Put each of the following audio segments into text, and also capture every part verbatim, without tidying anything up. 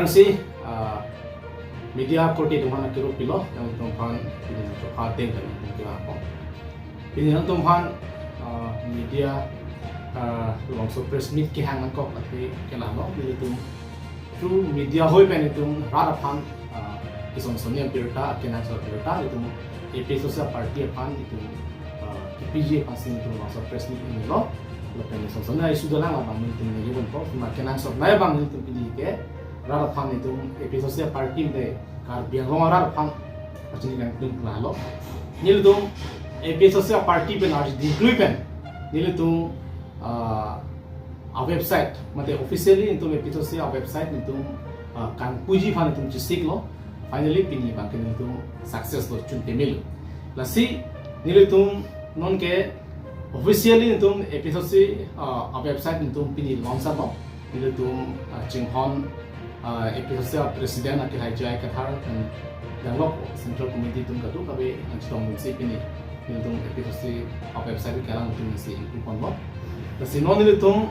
Si, ah, media korte atum aphan akero pilo, nangtum aphan pini nangchopha ateng kan nangtum kila ko. Pini nangtum aphan, ah, media, ah, labangso press meet kehang nangkok athe kila lo, nelitum through media ahoi pen itum rat aphan, ah, kison soni abirta, akenangsot abirta, itum A P H L C party aphan itum, ah, K P G aphan si itum labangso press meet inglo. Lapen kison soni issue dolang labang nelitum nangji ponpo, itum akenangsot nai abang nelitum pini ke rat aphan itum A P H L C party mate Karbi Anglong arat aphan pachini kangtung pula lo. Nelitum A P H L C party pen arjudun klui pen nelitum, ah, a website, mate officially nelitum A P H L C a website nelitum, ah, kangpuji aphan nelitum chesiklo. Finally pini abangke nelitum success lo, chun temil. Lasi nelitum nonke officially nelitum A P H L C, ah, a website nelitum pini launch lo. Nelitum, ah, chinghon, ah, A P H L C president akehai J I Kathar, and Danglok Central Committee atum kadokave nangchetongdunsi pini nelitum A P H L C a website kelang atum si ingpu ponlo. Lasi non nelitum,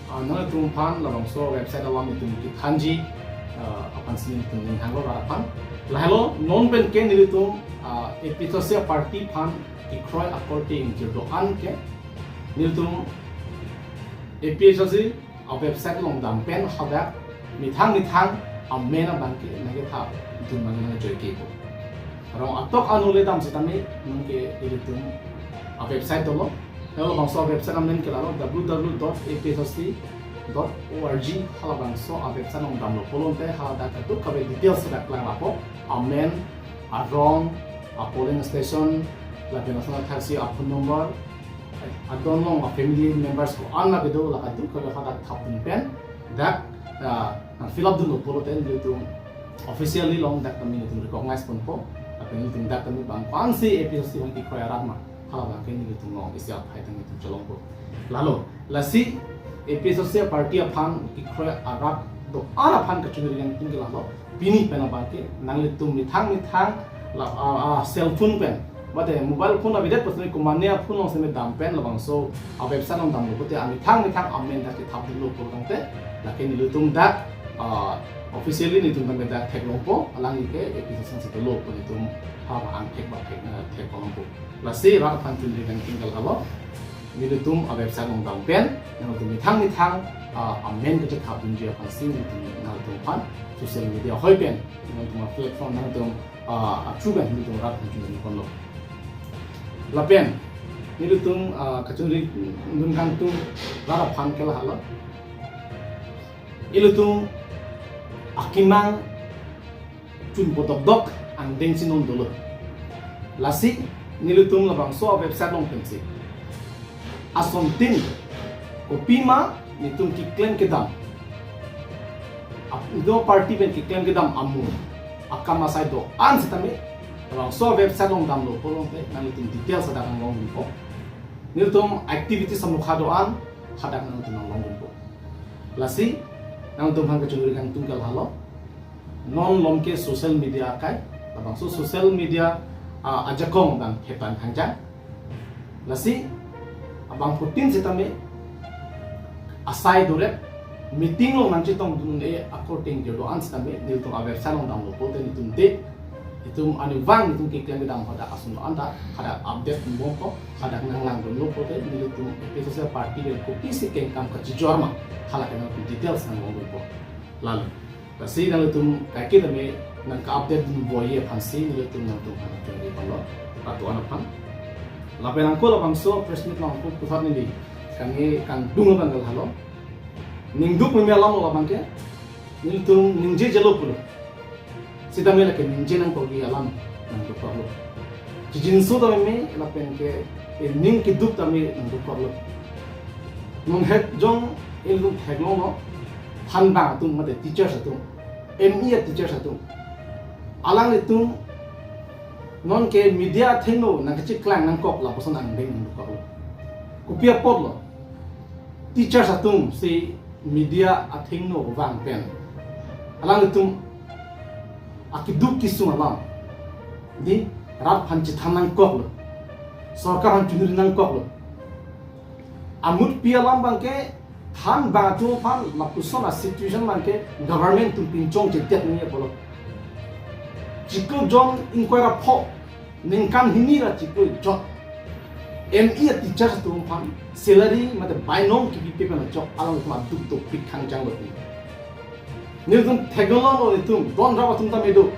ah, nangtum aphan labangso website alam nelitum kethanji, ah, aphan si nelitum ning hanglo rat aphan. Lahelo non pen ke nelitum, ah, A P H L C party aphan kekroi akorte ingjir do-an ke nelitum A P H L C a website along dam pen hadak methang methang amen abangke nangkethapdun abang nangjoike ko. Rong atok anu le dam setame nonke ilitum a website dolo. Labangso a website amen ke lalo W W W dot A P H L C dot org, halabangso a website along damlo pulote hadak kadokave details hadak klang lapo. Amen, arong, a polling station, lapen lason athaksi a phone number, adon along a family members ko-an lake do, la kadokave hadak thapdun pen dak, ah, nang fill up dunlo pulote nelitum officially along dak tame nelitum recognize ponpo. Lapen nelitum dak tame bang ko-ansi A P H L C aphan kekroi arat ma, halabangke nelitum along isi aphai tame nelitum chelongpo. Lalo, lasi A P H L C party aphan kekroi arat do-an aphan kachiningri kangtung ke lalo. Pini pen abangke nanglitum methang methang la, ah, ah, cell phone pen, mate mobile phone avedet pu setame komatne a phone along setame dam pen labangso a website along damlo pulote amethang methang amen dak kethapdunlo pulo tangte, lake nelitum dak, ah, officially nelitum tame dak theklongpo, alangli ke A P H L C si dolo pu nelitum ha angthek ba thek, ah, thek longpo. Lasi rat aphan chiningri kangtung ke lalo. Nelitum a website along dam pen nangtum methang methang, ah, amen kachethapdunji aphan si nelitum nangtum aphan social media ahoi pen, nangtum a platform, nangtum, ah, a through pen nelitum rat aphan chiningri ponlo. Lapen nelitum, ah, kachiningri dun kangtung rat aphan ke lahelo. Ilitum akemang chunpo dokdok angdeng si non dolo. Lasi nelitum labangso a website along pensi asontin kopima nelitum keklem kedam, ap-, itum party pen keklem kedam amu, akam asai do-an setame labangso a website along damlo pulote nanglitum details hadak nanglongdunpo. Nelitum activities amokha do-an hadak nanglitum nanglongdunpo. Lasi nangtum aphan kachiningri kangtung ke lahelo. Non malom ke social media akai, labangso social media, ah, ajakong abang phetan thangjang. Lasi abangphutin setame asai dorep meeting along nangchetongdun-e akorte ingjir do-an setame nelitum a website along damlo pulote nelitum te, itum anivang itum keklem kedam hadak ason do-an ta hadak update dunbompo, hadak nanglangdunlo pulote nelitum A P H L C party pen kopisi kengkam kachijor ma, halake nangtum details nanglongdunpo. Lalo, lasi nanglitum kaike tame nangka-update dunbomji aphan si nelitum nangtum aphan chiningri ponlo, rat do-an aphan. Lapen angko labangso press meet along angko puthot neli kangni kangdung abang ke lahelo. Ningduk meme alam lo labangke, nelitum ningjejelo pulo. Sitame lake ningje nangkokji alam nangdukoklo. Chijinso tame meme lapen ke, eh, ning keduk tame nangdukoklo. Non hek jong ilitum theklonglo, thanbang atum mate teachers atum, M E a teachers atum, alanglitum nonke media athengno nangkacheklang nangkok lapuson angdeng nangdukoklo. Kopi apotlo? Teachers atum si media athengno vang pen alanglitum akeduk kesung alam, di, rat aphan chethan nangkoklo, sorkar aphan chiningri nangkoklo. Amutpi alam abangke Thanbang atum aphan lapuson a situation abangke government atum pinchong chedet nangji apotlo. Chiklo jon ingkoi ra pho, ningkan hini ra chiklo jon M E a teachers atum aphan salary mate bainong kipipe pen ajok alangtum aduk dopik khang janglo. Nelitum theklonglo, nelitum don rap atum tame do.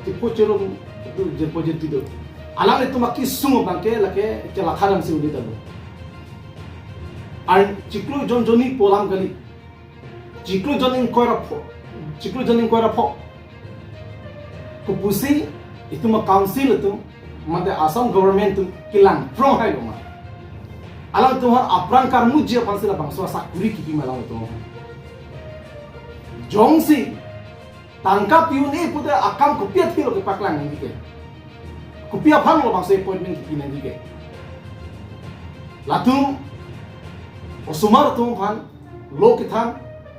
Tipo cherum do, jirpo jirpi do. Alanglitum akesung abangke lake chelakha damsi uli ta do. Ar chiklo jon jonni pu alam kali. Chiklo jon ingkoi ra pho. Chiklo jon ingkoi ra pho. Kopusi itum a council atum mate Assam government atum kelang prong hai lo ma. Alangtum aphan apran karmuji aphansi labangso asakuri kipi ma alangtum. Jongsi tangka pi-un-e pute akam kopi athilo kepaklang nangji ke. Kopi aphan lo bangso appointment kipi nangji ke. Latum osomar atum aphan lo kethan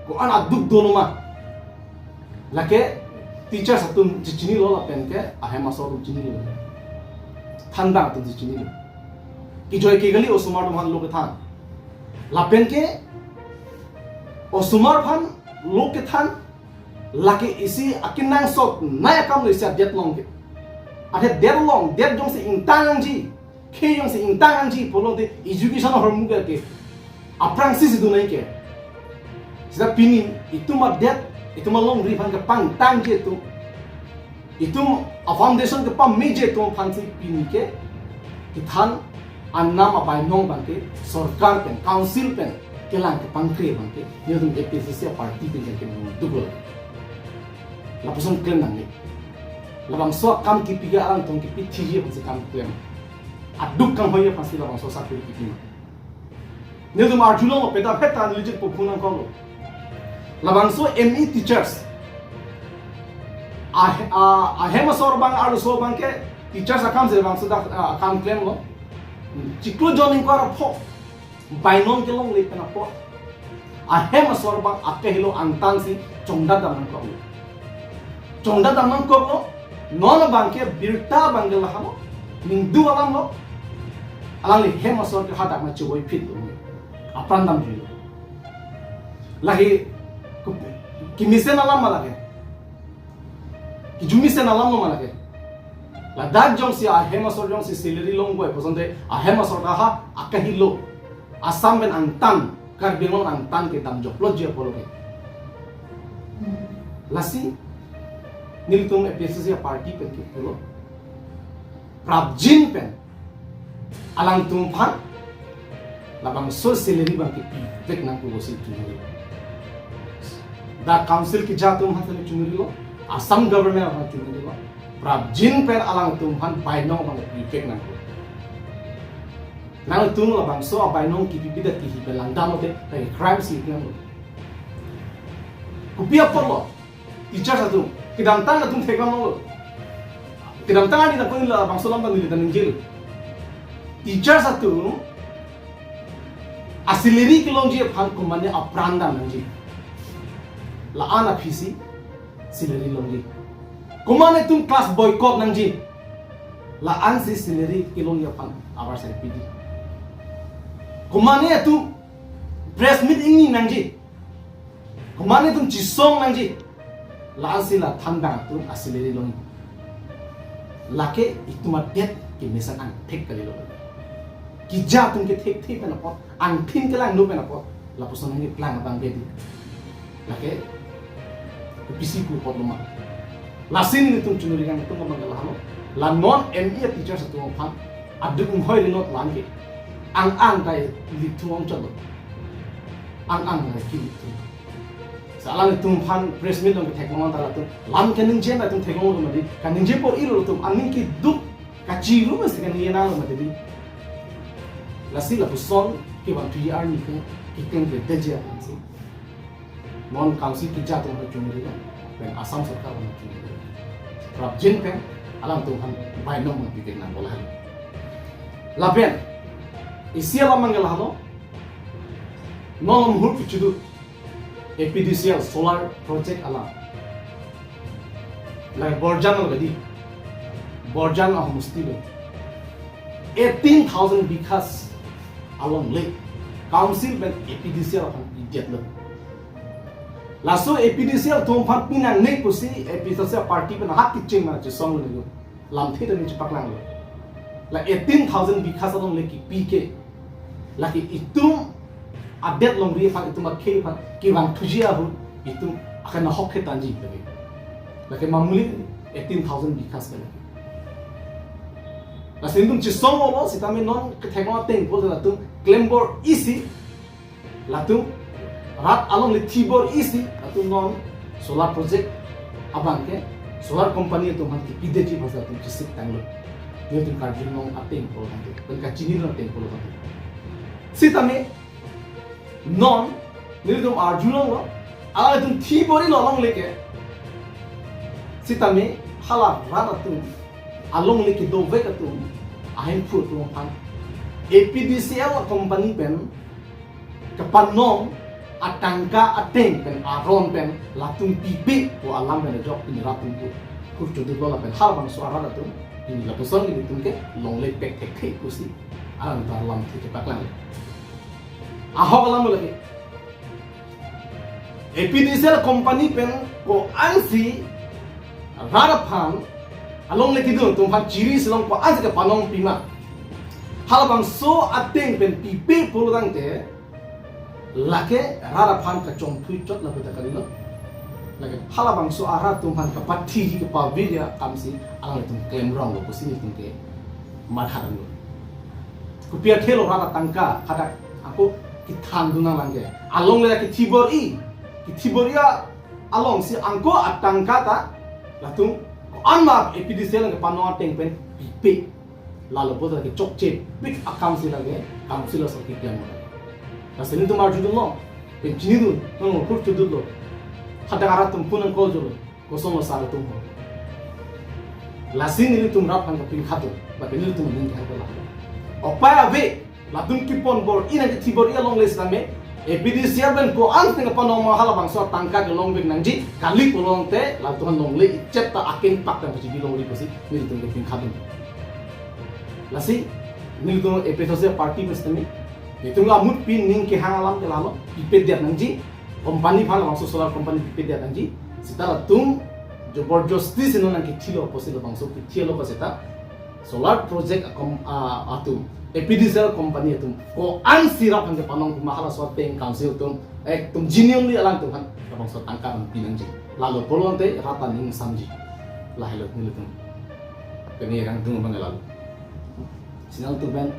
ko-an aduk do ma. Lake teachers atum chechinilo lapen ke ahem asor atum chinilo. Thanbang atum chechinilo. Kijoi ke kali osomar atum aphan lo kethan. Lapen ke osomar aphan lo kethan lake isi akenangsot nai akam lo isi adet along ke. Adet, det along, det jongsi ingtang nangji, khei jongsi ingtang nangji pulote education ahormu ke aphrangsi si do nangji ke. Seta pini itum adet, itum alongri aphan kepangtangji atum, itum a foundation kepameji atum aphansi pini ke kethan anam abainong abangke sorkar pen, council pen kelang kepangkre abangke nelitum A P H L C a party pen ke kemung duklo. Lapuson klem nangne. Labangso akam kipi ke alangtum kipithiji aphansi kam klem. Aduk kanghoi aphansi labangso asakuri kipi ma. Nelitum arjulong pedam heta nelijik pophu nangkoklo. Labangso M E teachers. Ah, ah, ahem asor abang, arloso abangke teachers akam si labangso dak, ah, akam klemlo. Chiklo jon ingkoi ra pho. Bainong kelongle pen apot ahem asor abang akehelo angtan si chongdat dam nangkoklo. Chongdat dam nangkoklo, non abangke birta abangke lahelo, ningduk alam lo, alangli hem asor ke hadak na choboi phit lo, apran damjuilo. Lahi ke-, kemesen alam ma lake. Kejumesen alam lo ma lake. Ladak jongsi ahem asor jongsi salary longpo pulote ahem asor ta ha akehelo. Assam pen angtan, Karbi Anglong angtan kedam joklo ji apotlo ke. Lasi nelitum A P H L C a party pen kipulo. Prapjin pen alangtum aphan labangso salary abangke pivek nangkok pusi chunri. Dak council keja atum aphan tame chunrilo, Assam government aphan chunrilo. Prapjin pen alangtum aphan bainong abangke pivek nangkok. Nangtum labangso abainong kipipi dak kihi pen langdam lote, dak crime si nang. Kopi apotlo? Teachers atum, kedamtang atum theklonglo. Kedamtang ani ta ko labangso alam ta neli ta ningjelo. Teachers atum a salary kelongji aphan komane apran dam nangji. La-an aphisi salary longji. Komane atum class boycott nangji. La-ansi salary kelongji aphan avarsai piji. Komane atum press meet ingni nangji. Komane atum chisong nangji. La-ansi la thanbang atum a salary long. Lake itum adet kemesen angthek kalilo. Keja atum kethekthe pen apot, angthin kelangno pen apot, lapuson nangkeplang abang bedi. Lake kopisi pu apotlo ma. Lasi nelitum chunri kangtung abang lahelo. La non M E a teachers atum aphan aduk umhoi rinot lang ke. Ang-ang ta ilitum ong chotlo. Ang-ang ta ilitum. Sa alangtum aphan press meet along ketheklong ta latum. Lam kaningje ma atum theklonglo mati. Kaningje apor ilo atum. Aning keduk kachiru masi kaningje nanglo mati di. Lasi lapuson kevang thuji arni ke keklem klemji aphansi. Non council keja atum aphan chunrilo. Pen Assam sorkar aphan chunrilo. Prapjin pen alangtum aphan bainong abang pivek nangkok lahelo. Lapen isi alam abang lahelo. Non muhur kichudu A P D C L solar project alam. La Borjan lo kedi. Borjan ahomosti lo. Eighteen thousand bighas along lake. Council pen A P D C L aphan pidetlo. Laso A P D C L atum aphan pinangne pusi A P D C L party pen hak kecheng mana chesong lo. Lamthe ta neli chepaklanglo. La eighteen thousand bighas alongle kipi ke, lake itum adet longri aphan, itum akhei aphan kevang thuji ahut itum akan ahok ke tanji lake. Lake mamuli eighteen thousand bighas ke lake. Lasi itum chesong lo, sitame non kethek lo ateng pol latum klem bor-isi, latum rat alongle thi bor-isi, latum non solar project abang ke solar company atum aphan kipidetji aphan latum chesik tanglo. Nelitum karjulong ateng pol tangte, pen kachini ateng pol tangte. Sitame non nelitum arjulonglo, alangtum thi bor-ilo alongle ke. Sitame hala rat atum, alongle kedovek atum, ahemphu atum aphan A P D C L company pen kepanong atangka ateng pen aron pen latum pipe pu alam pen ajok pini rat atum tu kurchuduk lo lapen halabangso arat atum pini lapuson nelitum ke longle pek thekthe pusi alam ta lamthe chepaklang. Ahok alam lake A P D C L company pen ko-ansi rat aphan alongle kedun atum aphan chiri silong ko-ansi kepanong pima, halabangso ateng pen pipe pulo tangte, lake rat aphan kachongthui chot lapu ta kalilo. Lake halabangso arat atum aphan kapathi kepavir akamsi alangtum klemrong lo pusi nelitum ke matha lo. Kopi akhei lo rat atangka hadak ako kethan dun nanglang ke. Alongle kithi bor-i, kithi bor-i alongsi ako atangka ta latum ko-an ma A P D C L kepanong ateng pen pipe. Lalo puta ke chokche pik akamsi lake, council asor keklem. Lasi nelitum arjudunlo, pen chinidun, non kurchudunlo. Hadak arat atum pun nangkol jolo, kosonlo sar atum ho. Lasi nelitum rat aphan kapinkhat dun, lapen nelitum aning kehang pela. Opai ave, latum kepon bor-i nangkethi bor-i alongle sitame, A P D C L pen ko-ansi kepanong ma halabangso atangka kelongvek nangji, kali pulo tangte, latum alongle ichet ta akeng pak tang pusi bilongri pusi, nelitum kepinkhat dun. Lasi nelitum A P H L C party pen sitame, nelitum lamut pi ning kehang alam ke lalo, pipedet nangji, company aphan labangso solar company pipedet nangji, seta latum joborjosti si non nangkethilo pusi labangso kethilo ko seta, solar project akom, a, atum, A P D C L company atum, ko-ansi rat aphan kepanong ma halaso ateng council atum, ekdom genuinely alangtum aphan labangso atangka pi nangji. Lalo pulo tangte rat ta ning samji. Lahelo nelitum. Pini rang tung abang lalo. Sinang tu pen,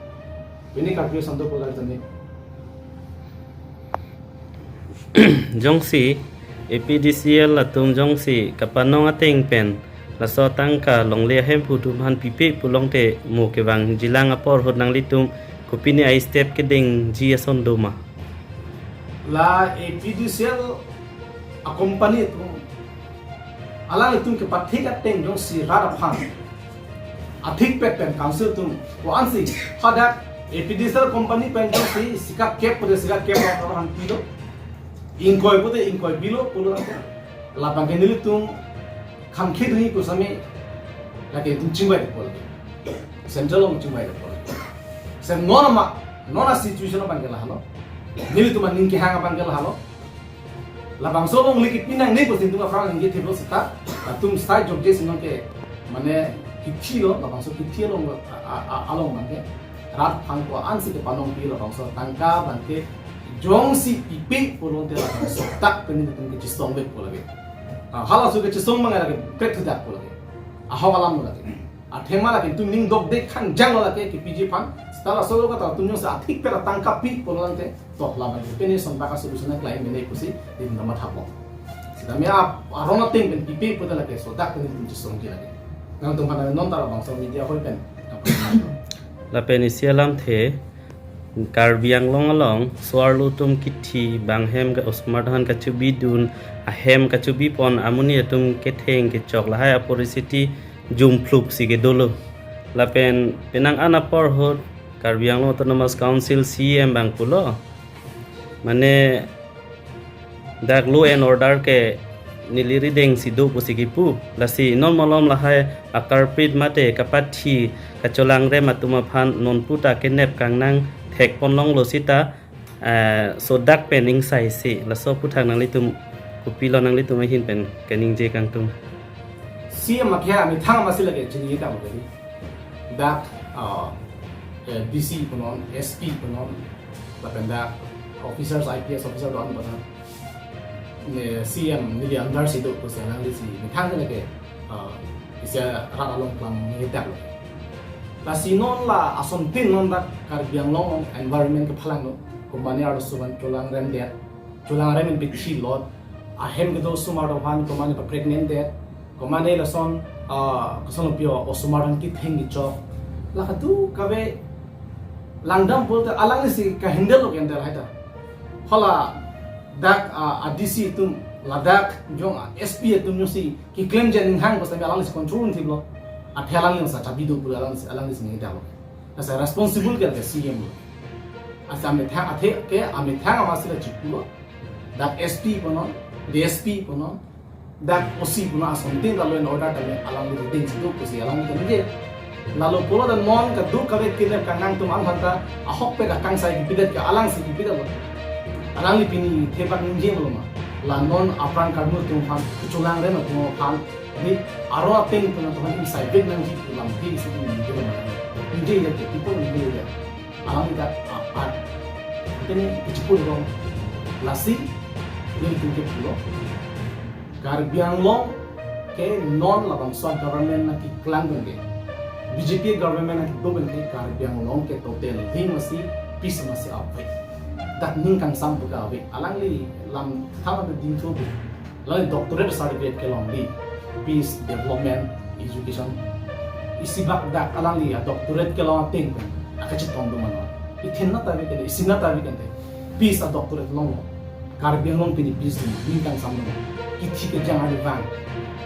pini Karbi Santo Polar tani. Jongsi A P D C L atum jongsi kapanong ateng pen laso atangka longle ahemphu atum aphan pipe pulo tangte mo kevangjilang apor ahut nanglitum kopine a-step kedengji ason doma? La A P D C L a company atum, alangtum kepathik ateng jongsi rat aphan athik pet pen council atum ko-ansi, hadak A P D C L company pen jongsi sikak kep pute sikak kep rat aphan pilo, ingkoi pute ingkoi pilo pulo tangte, labang ke nelitum khangkhit ri kusami, lake itum chingvai pulo lake. Central along chingvai pulo lake. Sem non ama, non a-situation abang ke lahelo. Nelitum aning kehang abang ke lahelo. Labangso alongle kipi nangne pusi itum aphrang ningje thiplo seta, latum sai jokje si non ke, mane kethilo, labangso kethi along, a, a, a, along abang ke rat aphan ko-ansi kepanong pi labangso atangka abang ke jongsi pipe pulo tangte labangso atak pen nelitum kechesongvek pulo lake. Ah, halaso kechesong abang lake pret thudak pulo lake. Ahok alam lo lake. Athema lake itum ning dokde khangjang lo lake kepiji aphan. Seta laso lo kata itum jongsi athik pet atangka pi pulo tangte, to labang ke pini sontak a-solution nangklang mene pusi itum matha bom. Sitame a, aron ateng pen pipe pute lake sodak pen itum chesongji lake. Nangtum aphan non ta labangso media hoi pen. Lapen isi alamthe, Karbi Anglong along so-arlo atum kithi bang ahem ke osomar dohan kachebidun, ahem kachebipon, amonit atum ketheng kechok lahai aporistiti jumphlup si kedolo. Lapen penang an apor ahut Karbi Anglong Autonomous Council C E M abang pulo, mane dak law and order ke neli rideng si do pusi kipu. Lasi non malom lahai a-culprit mate kapathi kacholangrem atum aphan nonpu ta kenep kangnang thekpon longlo seta Eh, so dak pen ingsaisi, laso aphuthak nanglitum kopilo, nanglitum ahin pen kaningje kangtung? C M akhei amethang amatsi lake chiningje tanglo kali. Dak, ah, eh, D C punon, S P punon, lapen dak officers, I P S officer do-an punon. Ne C M neli under si do pusi alanglisi methang lake, ah, isi rat along klemnangji tanglo. Lasi non la asontin non dak Karbi Anglong environment kephalanglo. Komane arloso van cholangremdet, cholangrem pen bithi lot, ahem kedo osomar aphan komane pa pregnant det, komane lason, ah, kosonlo pi-o, osomar aphan ketheng kechok. La kadokave langdam pulote alanglisi ka-handle lo, handle hai ta. Hala dak, ah, a D C atum, ladak jong, ah, S P atum jongsi keklemji aning hang basta alanglisi control thiplo. Athe alanglisi chabi do pu alanglisi, alanglisi ningje tanglo. Asa responsible ke C M lo. Asa amethang, athe ke amethang amatsi la chipulo. Dak S P punon, D S P punon, dak O C punon, asontin ta law and order tame alangli routine si do pusi alangli kaningje. Lalo pulo ta non kadokave kidnap kangnang atum aphan ta ahokpet akangsai kipidet ke alangsi kipidetlo. Alangli pini thebak ningje maloma. La non apran karmu atum aphan, kecholangrem atum aphan, di aro ateng pun atum aphan ingsai vek nangji pu lamthe isi ningje maloma. Ningje ya ke, people ningje ya. Alangli ta apar. Ateng kechipur dong. Lasi, nelitum kepulo. Karbi Anglong ke non labangso government nangkeklang pen ke, B J P government nangkedo pen ke Karbi Anglong ke total hing masi peace masi ave. Dak ning kangsam pu ke ave. Alangli lam thama de dingthu pu. Alangli doctorate certificate kelong di peace, development, education. Isi bak dak alangli a doctorate kelong ateng pen akachetong do mano. Ithin na ta ave kente, isi na ta ave kente. Peace a doctorate longlo. Karbi Anglong pini peace dun, ning kangsam dun. Kithi kejang arni vang.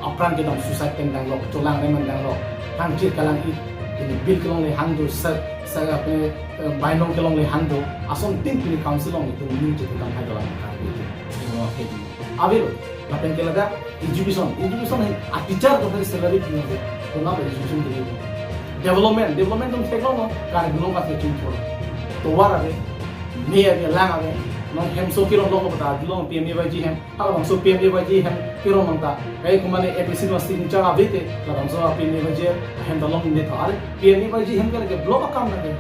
Apran kedam suicide pen danglo, cholangrem pen danglo. Hangchir kalang-it, pini bill kelongle hang do, sa, sa, apni, eh, bainong kelongle hang do. Asontin pini council along itum ning chekam hai dalam Karbi atum. Ning lo ke di. Avelo, lapen ke ladak, education, education hai, a teacher atum ke salary pini ave. Konat education pini ave. Development, development atum theklonglo, Karbi Anglong ka theklong. Tovar ave, me ave, lang ave, non hemso kirong lo ko bata, dilong P M A Y G hem, halabangso P M A Y G hem kirong nang ta. Kai komane A B C no signature ave te, labangso P M A Y G hem ta long ne tha. Are, P M A Y G hem ke lake block akam lake.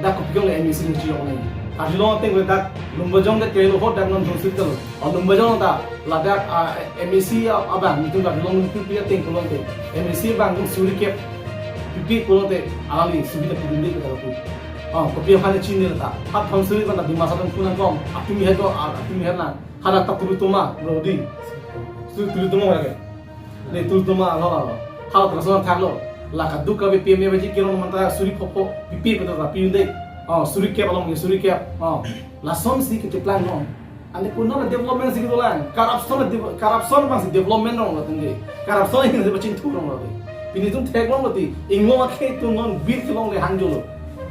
Dak kopi kong le M A C ningje yok nai. Karbi Anglong ateng le dak Lumbajong dak kelo ho dak non Dhonsiri ta lo. O Lumbajong ta ladak, ah, M A C a-, abang nelitum Karbi Anglong nelitum pi ateng pulote, M A C abang nelitum suri kep pipe pulote, alangli subida pidunde kita lapu. O, kopi aphan chini ta. Hat Dhonsiri ta Dimasa atum phunang kom. Atum her do, a-, atum her nang. Hala ta Tuluitoma, Rodi. Tulu-, Tuluitoma lake. Ne Tuluitoma lo lo. Hala ta lason thaklo. La kadokave P M A Y G kirong manta suri phopho pipe pu ta pidunde. O, suri kep along ne suri kep. O, lasonsi kecheplang non. Ane konat development si kedolang. Corruption dev-, corruption abangsi development rong lo tengge. Corruption ini si pachingthur rong lo te. Pini itum theklonglo te. Inglong akhei atum non bill kelongle hangjolo.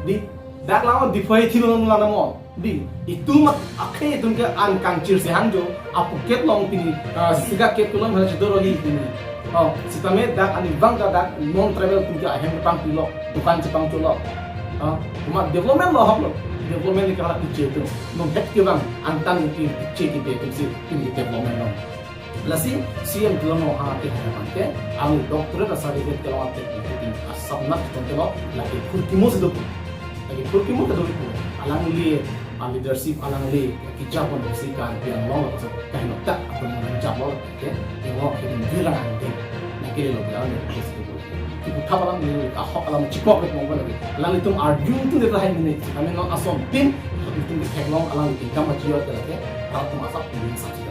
Di dak lama Diphu athilong lang namo. Di, itum akhei atum ke an kangchir si hangjo, a pocket along pini, ah, siga kep kelong hana chedor ri pini. O, sitame dak arnivang ta dak non tribal atum ke ahem pangpilo, dukan chepangcholo. Ah, cuma development lo hok lo. Development ni kala piche atum. Non het kevang, antan ki piche kipe atum si, pini development lo. Lasi C M kelong ha ke hana abang ke, ang doctorate a certificate kelong atek pen asap nak tonte lo, lake phurkimo si do pu. Lake phurkimo ke do pu. Alangli a leadership, alangli kejapon si Karbi Anglong lo, kahenok ta atum nang japlo ke, yang lo ke ding birang ang ding. Nang ke lo bilang ne ke si do pu. Kipu thap alangli, ahok alang chikok ke mong lake. Alanglitum arju tu de hai mene. Kami non asontin, itum ke theklong alangli tingkam ajiwa ke lake, atum asap tingkam asap si.